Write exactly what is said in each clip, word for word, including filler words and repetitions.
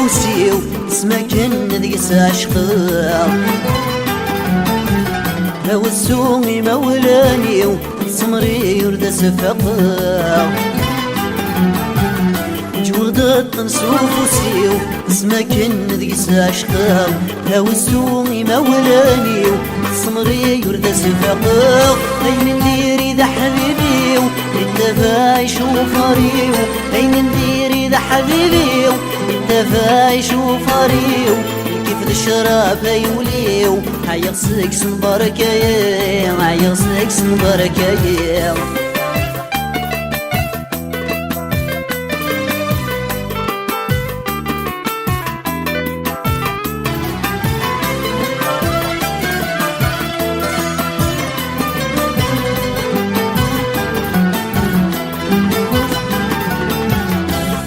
Usiw, s makken deg-s ɛecqeɣ. Awessu imawlan-iw, ttmer-i ur d as-faqeɣ. Ǧwed ṭṭen s ufus-iw, s makken deg-s ɛecqeɣ. Awessu imawlan-iw, ttmer-i ur d as-faqeɣ. Ayen n diri d aḥbib-iw, ittabaɛ icufer-iw. Ayen n diri d aḥbib-iw, ittabaɛ icufer-iw. Lkif d ccrab ay ul-iw, ɛyiɣ seg-s mbarek-ayi, ɛyiɣ seg-s mbarek-ayi.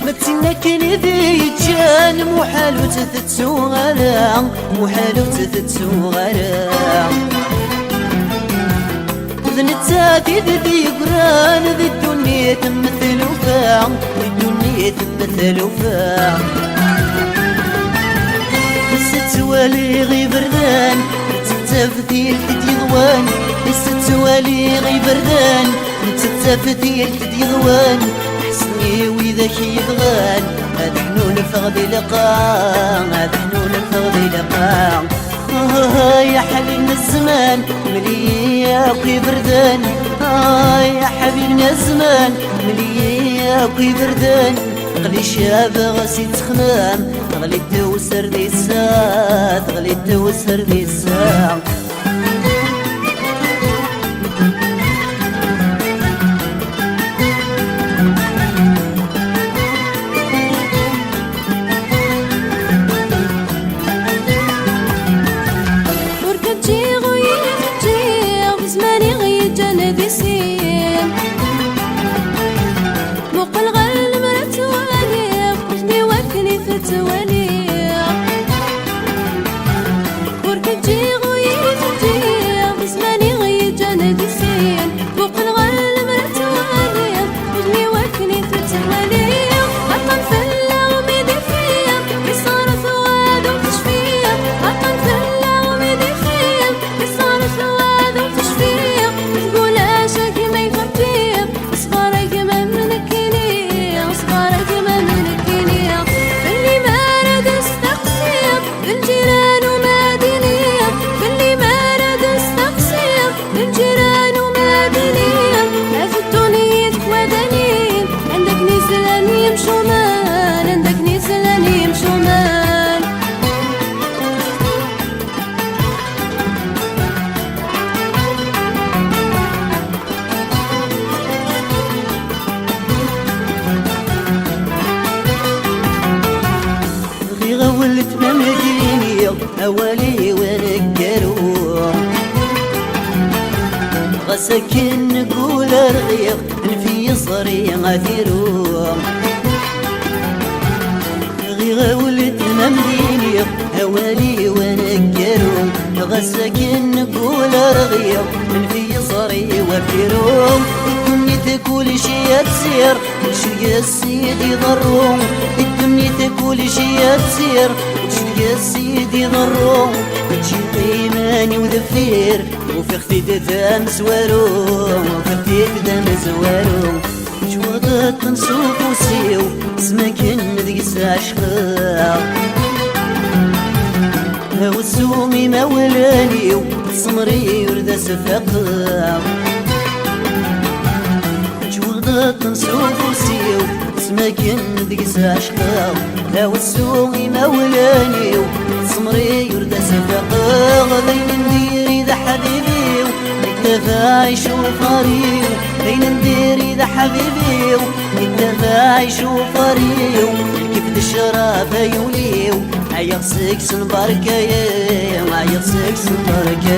Ma d tin akken i d-yeǧǧan, muḥal ur tt-tettu ara, muḥal ur tt-tettu ara. D nettat i d-yeggran di ddunit m tlufa, di ddunit m tlufa. Is tettwaliɣ iberdan, tettaf tilt d-yeḍwan. Is tettwaliɣ iberdan, tettaf tilt d-yeḍwan. Ḥsen i widak yebɣan ad ḥnulfeɣ di liqa, ad ḥnulfeɣ di liqa. Ah, ya ḥbib n zzman, mel-iyi akk iberdan. Ah, ya ḥbib n zzman, mel-iyi akk iberdan. Aql-i cabeɣ si ttexmam, teɣli-d tewser di ssaɛa, teɣli-d tewser di ssaɛa. Ur k-ǧǧiɣ, ur yi-teǧǧiɣ, d zzman i ɣ-yeǧǧan di sin. Muqel ɣer lemra ttwaliɣ, nutni wakken i tettwaliɣ. Ur k-ǧǧiɣ, ur yi-teǧǧiɣ, d zzman i ɣ-yeǧǧan di sin. Muqel ɣer lemra ttwaliɣ, nutni wakken i tettwaliɣ. Aṭṭan fell-aɣ mi d-ifiɣ, iṣṣer tewɛed ur tecfiɣ. Aṭṭan fell-aɣ mi d-ifiɣ, iṣṣer tewɛed ur tecfiɣ. Deg ulac a gma i tertiɣ, ṣber a gma am nekkini, ṣber a gma am nekkini. Fell-i mi ara d-steqsiḍ, d lǧiran uma d-iniɣ. Fell-i mi ara d-steqsiḍ, d lǧiran uma d-iniɣ. Ad ddun yid-k wadanin, anda akken i zlan yimcumen, anda akken i zlan yimcumen. Bɣiɣ a weltma m-d-iniɣ awal-iw aneggaru. Ɣas akken neggul rɣiɣ, nfi yeẓri atiru. Bɣiɣ a weltma m-d-iniɣ awal-iw aneggaru. Ɣas akken neggul rɣiɣ, nfi yeẓri watiru. Di ddunit kulci ad tsir, acu yes i d-iḍerru. Di ddunit kulci ad tsir, acu yes i d-iḍerru. Ǧǧiɣ iman-iw deffir, ufiɣ-t-id d amezwaru, ufiɣ-t-id d amezwaru. Ǧwadeṭ n s ufus-iw, s makken deg-s ɛecqeɣ. Awessu imawlan-iw, ttmer-i ur d as-faqeɣ. Ǧwadeṭ n s ufus-iw, s makken deg-s ɛecqeɣ. Awessu imawlan-iw, ttmer-i ur d as-faqeɣ. D ayen n diri d aḥbib-iw, ittabaɛ icufer-iw. D ayen n diri d aḥbib-iw, ittabaɛ icufer-iw. Lkif d ccrab ay ul-iw, ɛyiɣ seg-s mbarek-ayi, ɛyiɣ seg-s mbarek-ayi.